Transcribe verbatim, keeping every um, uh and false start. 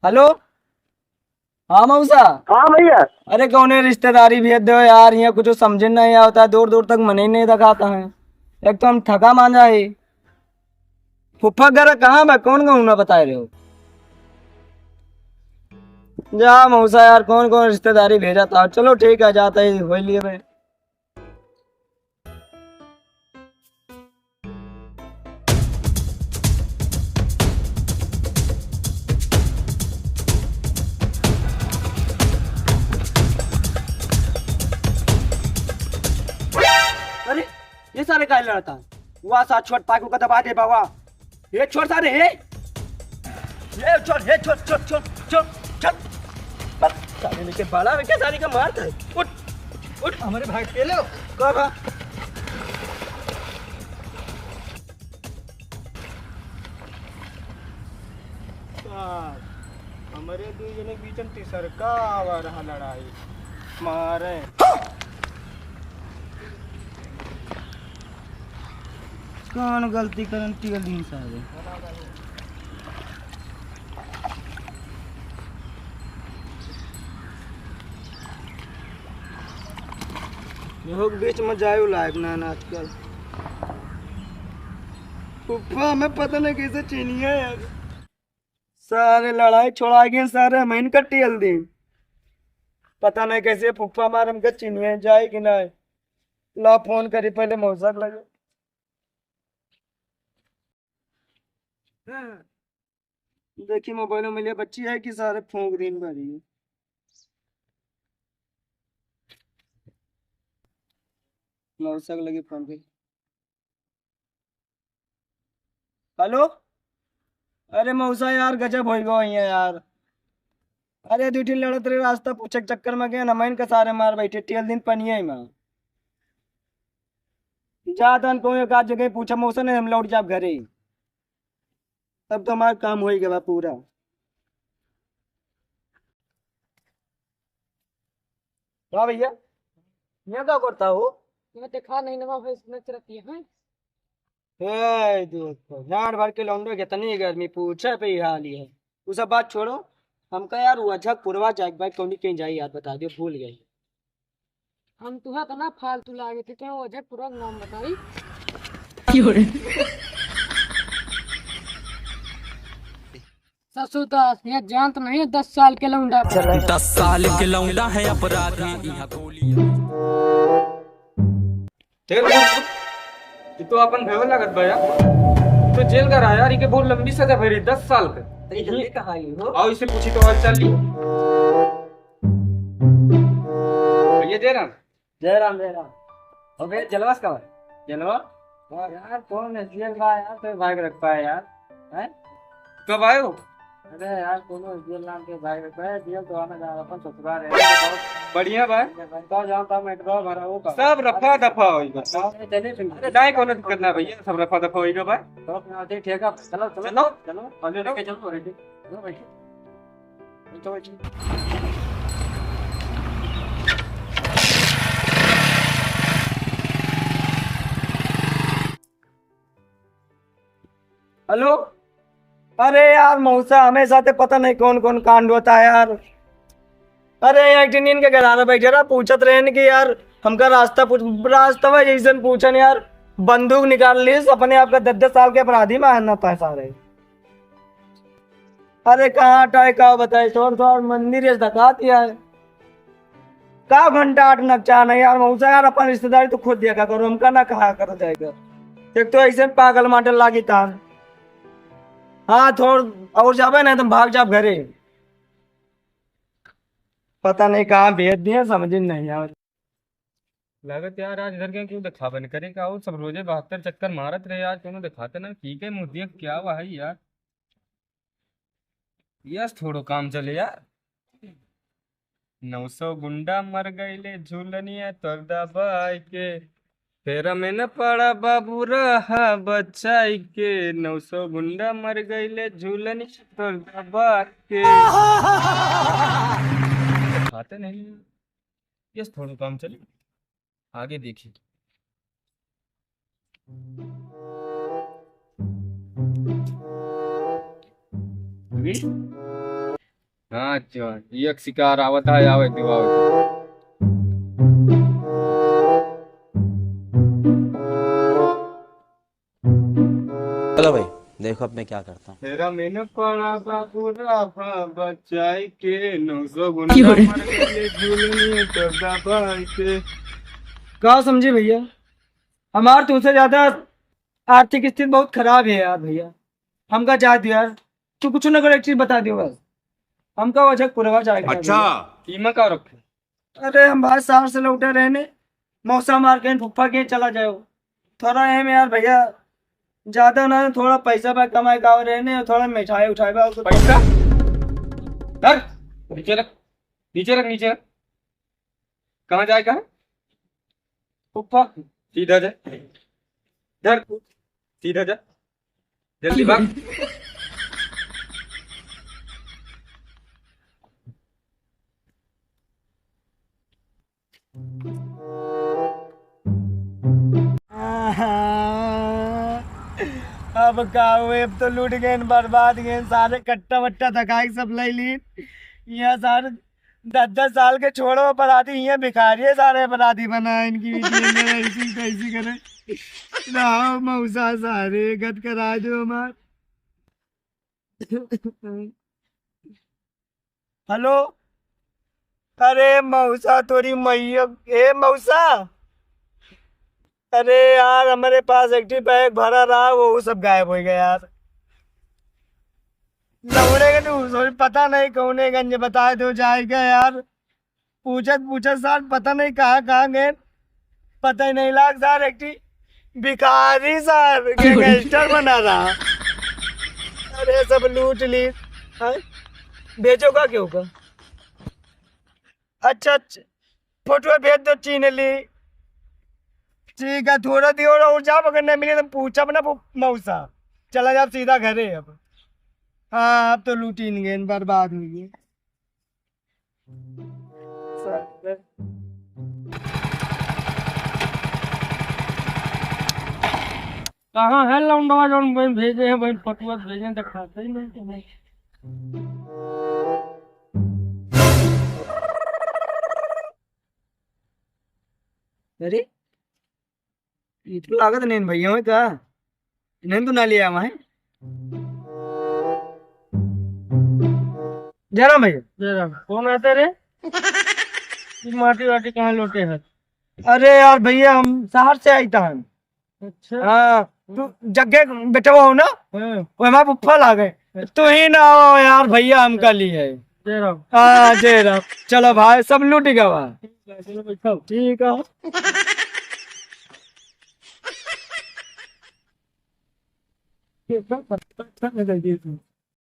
हेलो, हाँ मौसा। हाँ भैया। अरे कौने रिश्तेदारी भेज दो यार, यहाँ कुछ समझ नहीं आता, दूर दूर तक मन ही नहीं दिखाता है, एक तो हम थका मांजा है। फुफ्फा घर कहाँ बा, कौन गाँव ना बताए रहे हो? जा मौसा यार, कौन कौन रिश्तेदारी भेजा था, चलो ठीक है, जाता ही हो लिए भाई। अरे, ये सारे काहे लड़ता है? वाह, सा छोट पाकू का दबा दे बाबा। ये छोड़ सारे, हे। ये छोड़, हे छोड़, छोड़, छोड़, छोड़, छोड़। बस, साले लेके बड़ा में क्या साले का मार था? उठ, उठ। हमारे भाई के ले। कब? सार, हमरे दुई जने के बीच में तीसरका आवा रहा लड़ाई। मारे। कौन गलती करन टिकल दिन सारे? लोग बीच में जाए लायक ना, ना आजकल। फुफ्फा हमें पता नहीं कैसे चीनी है यार। सारे लड़ाई छोड़ा गए, सारे हम इनका टेल दी। पता नहीं कैसे फुफ्फा मार हमका चिन्हिए जाए कि नहीं। ला फोन करी पहले मौसा के लगे। हाँ। देखी मोबाइल में मिले बच्ची है कि सारे फूंक दिन भरी है। मौसा के लगे फोन करी। हेलो, अरे मौसा यार, गजब होइ गो है यार। अरे दू ठिन लड़त रहे, रास्ता पूछे के चक्कर में गए ना, मैं इनका सारे मार बैठे, टेल दिन पनिया ही मार। जातन कोई एक आध जगह पूछा मौसा ने, हम लौट जाब घरे। तब तो हमारा काम होइ गवा पूरा। हाँ भैया, यहाँ का करता हो? मैं देखा नहीं, नवा भैंस नच रखी है। ए दोस्त, जान भर के लौंडे के इतनी गर्मी, पूछे पे ही हाल ही है। वो सब बात छोड़ो, हमका यार वो अझक पुरवा जाए भाई, कौनी कहीं जाए यार, बता दियो, भूल गए। हम तुहा इतना फालतू लागे थे, तो वो अझक पुरवा का नाम बताई। ससुर दास, ये जानत नहीं है, दस साल के लौंडा। दस साल के लौंडा है अपराधी, यहाँ गोली। तेरे को, ये तो अपन भेवे लागत बा यार। ये तो जेल का रहा यार, इके बहुत लंबी सजा भरी, दस साल के। तो ये जल्दी कहाँ आई हो? आओ, इसे पूछी तो हाल चाल ली। भैया जय राम। जय राम, जय राम। और भैया, जलवा से का भाई? जलवा? वाह यार, कौन है जेल बा यार, तो भाग रख पाए यार, हैं? कब आए हो? अरे यार, कोनो जेल नाम के भाग रख पाए, जेल तो आना जाना अपन ससुराल है। बढ़िया भाई। बताओ, जाओ, तब मेट्रो भरा हो का? सब रफा दफा होई बस। बताओ, चलिए फिर। अरे, नहीं, कोनो दिक्कत ना भैया, सब रफा दफा होई बा भाई। तो अपना आते ठेका, चलो, चलो, चलो। चलो, और लेके चलो, ready। चलो भाई। हेलो, अरे यार मौसा, हमें साथे पता नहीं कौन कौन कांड होता है यार। अरे एक दिन इनके घर आना बैठे रहा, पूछत रहे कि यार हमका रास्ता पूछ, रास्ता में जैसन पूछन यार, बंदूक निकाल ली, अपने आप का दस दस साल के अपराधी मानना था सारे। अरे कहाँ टाई का बताए, छोड़ छोड़, मंदिर ये धका दिया है। का घंटा आठ नक चाह नहीं यार, मौसा यार, अपन रिश्तेदारी तो खुद देखा करो, हमका ना कहा करो जाएगा। एक तो ऐसे पागल माटल लागी तान। हाँ, थोड़ और जाबे ना, तुम भाग जाब घरे। पता नहीं कहाँ भेज दिए, समझ में नहीं आवे। लागत यार, आज इधर के क्यों दिखावे न करे का, और सब रोजे बहत्तर चक्कर मारत रहे यार, क्यों दिखाते ना, ठीक है, मुझे क्या हुआ है यार। यस, थोड़ो काम चले यार। नौ सौ गुंडा मर गईले झूलनिया तोर दबाई के, फेरा में न पड़ा बाबू रहा बचाई के, नौ सौ गुंडा मर गईले झूलनिया तोर दबाई के। खाते नहीं। यस, थोड़ो काम चले, आगे देखी। अभी? हाँ, अच्छा, एक शिकार आवत है, आवे दो, आवे दो। चलो भाई, देखो अब मैं क्या करता हूँ। तेरा मैंने पड़ा बाबू राभा बचाई के, नौ सौ गुना क्यों रे? मर गए झूलने तो दबाई के। का समझे भैया, हमार तुमसे ज्यादा आर्थिक स्थिति बहुत खराब है यार भैया, हमका जाए दो यार, तू कुछ ना कर, एक चीज बता दियो बस, हमका वजह पुरवा जाए के बा अच्छा। भैया। कीमा का रखे? अरे हम भाई शहर से लौटे रहने, मौसा मार के फुफ्फा के चला जाओ, थोड़ा एम यार भैया, ज्यादा ना, थोड़ा पैसा बा कमाए का रहने, थोड़ा मिठाई उठाई बा, और कुछ पैसा? धर, नीचे रख, नीचे रख, नीचे रख। कहाँ जाए का है? ऊपर। सीधा जा। धर। सीधा जा। जल्दी भाग। अब का हुए, अब तो लूट गए, बर्बाद गए सारे, कट्टा वट्टा थकाई सब ले ली। यहाँ सारे दस दस साल के छोड़ो अपराधी, ये भिखारी है सारे अपराधी बना, इनकी वीडियो में ऐसी तैसी करे। ना मौसा सारे गद करा दो हमार। हेलो, अरे मौसा तोरी मैया, ए मौसा, अरे यार हमारे पास एक बैग भरा रहा, वो सब गायब हो गया यार। लौड़े के तू सोच, पता नहीं कौने गंज बताए दो जाएगा यार। पूछत पूछत सार पता नहीं कहाँ कहाँ गए, पता ही नहीं लाग सार। एक ठी भिखारी सार, गैंगस्टर बना रहा। अरे सब लूट ली। हाँ? भेजो का क्यों का? अच्छा, अच्छा, फोटो भेज दो, चीन ली। ठीक है, थोड़ा दियो और जाओ, अगर नहीं मिले तो पूछब ना मौसा। चला जाओ सीधा घरे अब। हाँ, अब तो लूटीन गए, बर्बाद हुई है। कहाँ है लौंडवा जौन बहन भेजे हैं, बहन फोटो भेजे हैं, दिखाते ही नहीं तो नहीं। अरे, ये तो लागत नहीं भैया है का? इन्हें तो ना लिया वहाँ। जय राम भैया। जय राम। कौन आता रे? ये माटी वाटी कहाँ लोटे है? अरे यार भैया, हम शहर से आई था। अच्छा। हाँ, तू जग्गे बैठा हो ना? हाँ। वो हमारे फूफा लागे। तू ही ना आओ यार भैया, हमका लिए। जय राम। हाँ, जय राम। चलो भाई, सब लूट गवा। ठीक है, चलो बैठो। ठीक है।